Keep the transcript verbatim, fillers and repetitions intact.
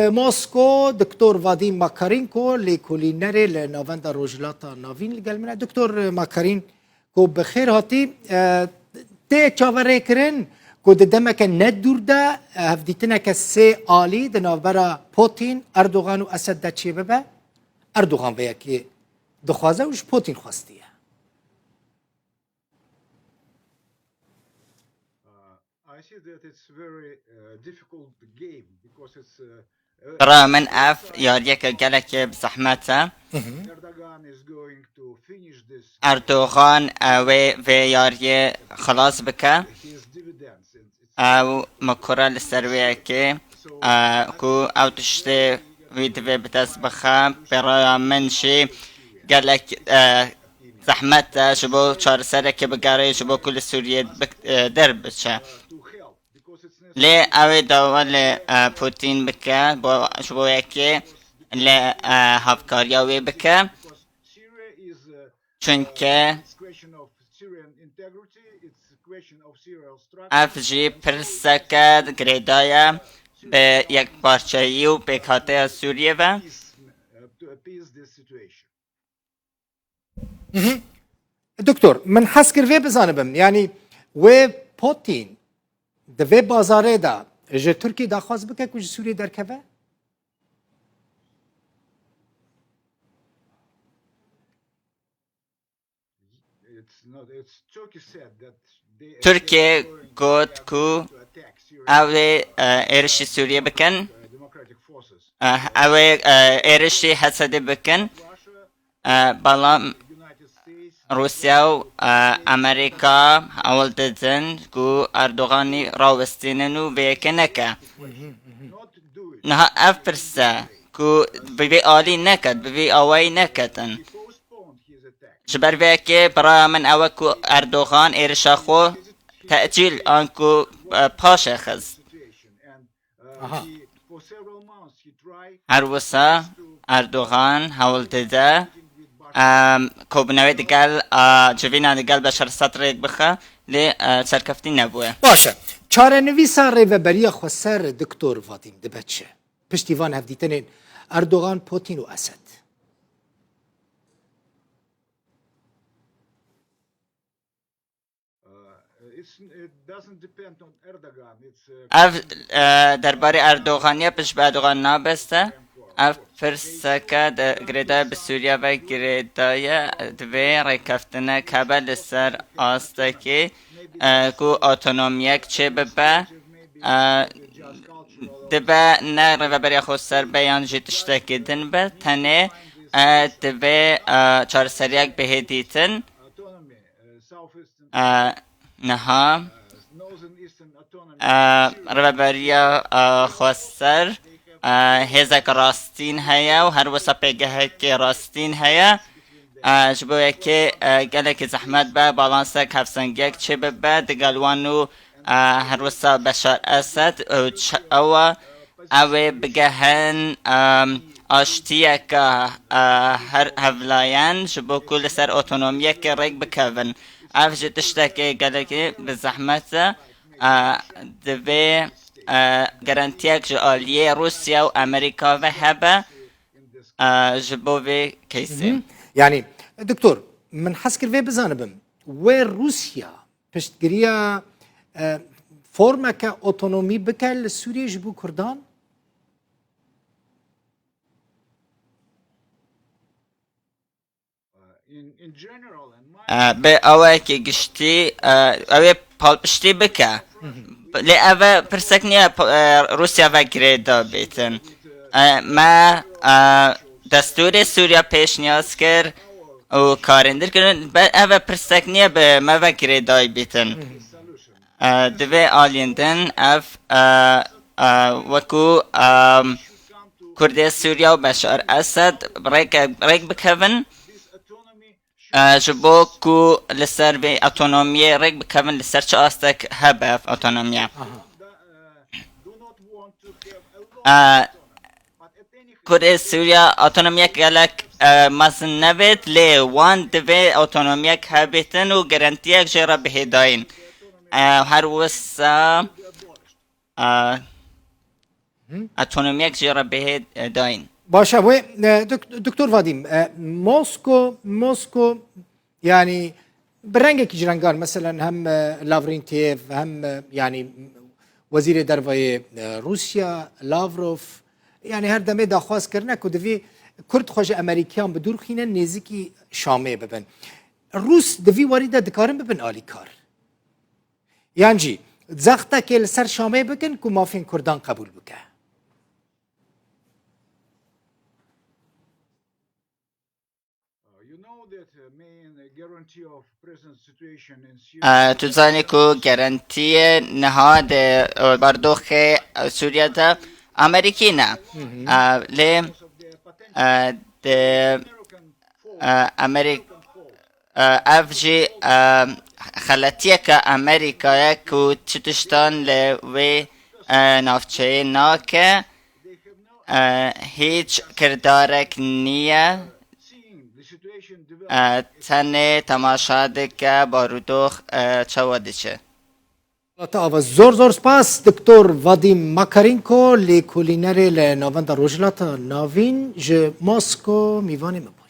Mosko, Doktor Vadîm Makarinko, lêkolînerê li Navenda Rojhilata Navîn li gel min e. Doktor Makarinko, bi xêr hatî. E, tê çaverêkirin ku di demeke ne dûr de, e, hevdîtineke sê alî di navbera Putin, Erdogan û Esed de çêbibe? Erdogan vê yekê dixwaze û ji Putin xwestiye. I see that it's very, uh, difficult game because it's, uh, Bira min, ev yariyeke gelekê bi zehmet e. Erdogan is going to finish this. Erdogan, e, wê vê yariyê xilas bike. His dividends. It's, it's Ew mikure li ser wê yekê, e, ku ew tiştê wî divê bi dest bixe. Bi raya min jî gelek, e, zehmet e ji bo çareserekê bigere, ji bo ku li Sûriyê bik-, e, derbiçe. Lê ew ê dawa li, e, Putin bike, bo, ji bo yekê li, e, hevkariya wê bike. Çunke ev jî pirseke girêdayî ye bi yekparçeyî û pêkhateya Sûriyê ve. Mhm. Doktor, min hez kir vê bizanibim. Yanî wê Putin di vê bazarê de ji Tirkiyê daxwaz bike ku ji Sûriyê derkeve? It's not, it's Turkey said that they Tirkiye got ku ew ê, e, êrişî Sûriyê bikin. E, ew ê, e, êrişî Hesedê bikin. E, bala Rûsya û, e, Amerîka hewl didin ku Erdoganî rawestînin û vê yekê neke. Niha ev pirse ku bi vî alî neket, bi vî awayî neketin. Ji ber vê yekê bi raya min ew e ku Erdogan êrişa xwe tecîl an ku, e, paşê xist. Aha. Her wisa Erdogan hewl dide, em, kobûna wê digel, a, civînan digel Beşar Esed rêk bixe, lê, e, serkeftî nebûye. Baş e. Çarenivîsa Rêveberiya Xweser Doktor Vadîm dibe çi? Piştî van hevdîtinên Erdogan, Putin û Esed. Ev, e, derbarê Erdoganê ye, pişt bi Erdogan nabeste. Ev pirseke de girêdayî bi Sûriye ve girêdayî ye. Divê rêkeftinek hebe li ser astekê, e, ku otonomiyek çêbibe. E, dibe ne Rêveberiya Xweser be yan jî tiştekî din be. Tenê, e, divê, e, çareseriyek bihê dîtin. E, niha, e, Rêveberiya, e, Xweser, e, hêzek rastîn heye û her wisa pêgehekê rastîn heye. E, ji bo yekê, e, gelekî zehmet be, balansek hevsengiyek çêbibe digel wan û, e, her wisa Beşar Esed û ç-, ew e, ew ê bigehin, em, aştiyeke, e, her hevlayan ji bo ku li ser otonomiyekê rêk bikevin. Ev jî tiştekê gelekî bi zehmet e. E, divê, e, garantiyek ji aliyê Rûsya û Amerîka ve hebe, e, ji bo vê keysê. Mhm. Yanî, doktor, min hez kir vê bizanibim. Wê Rûsya piştgiriya, e, formeke otonomî bike li Sûriyê ji bo Kurdan? E, bi awayekî giştî, e, ew ê palpiştî bike. Lê ev e pirsek niye, pa-, e, Rûsya ve girêda bîtin. E, me, e, destûrê Sûriya pêşniyaz kir û karêndir kirin. Be-, ev e pirsek niye bi me ve girêdayî bîtin. E, divê aliyên din ev, e, e, wekû, e, Kurdê Sûriya û Beşar Esed rêke-, rêk bikevin, e, ji bo ku li ser vê otonomiyê rêk bikevin, li ser çi astek hebe ev otonomiye. Aha. E, Kurdê Sûriya otonomiyek gelek, e, mezin nebêt, lê wan divê otonomiyek hebêtin û garantiyek jê re bihêdayîn. E, her wisa, e, otonomiyek jê re bihê, e, dayîn. Baş e, wê, e, dok- Doktor Vadîm, e, Mosko, Mosko, yani bi rengekî ji rengan, meselen hem e, Lavrentiev, hem e, yani Wezîrê Dervayê e, Rûsya, Lavrov, yani her demê daxwaz kirine ku divê Kurd xwe ji Amerîkiyan bidûrxîne, nêzîkî Şamê bibin. Rûs di vî warî de dikarin bibin alîkar. Yan jî zextekê li ser Şamê bikin ku mafên Kurdan qebûl bike. You know that uh, main guarantee of present situation in Syria E, tu zanî ku garantiyê niha di, e, bardoxê, e, Sûriye de Amerîkî ne. E, lê, e, di, e, Amerîk-, e, ev jî, e, xeletiyeke Amerîka ye ku çi tiştan li wê, e, navçeyê nake, e, hîç kirdarek niye. E, tenê temaşa dike barûdox, e, çawa diçe. Welata ava, zor zor spas Doktor Vadim Makarenko, lêkolînerê li Navenda Rojhilata Navîn, ji Mosko mîvanê me bû.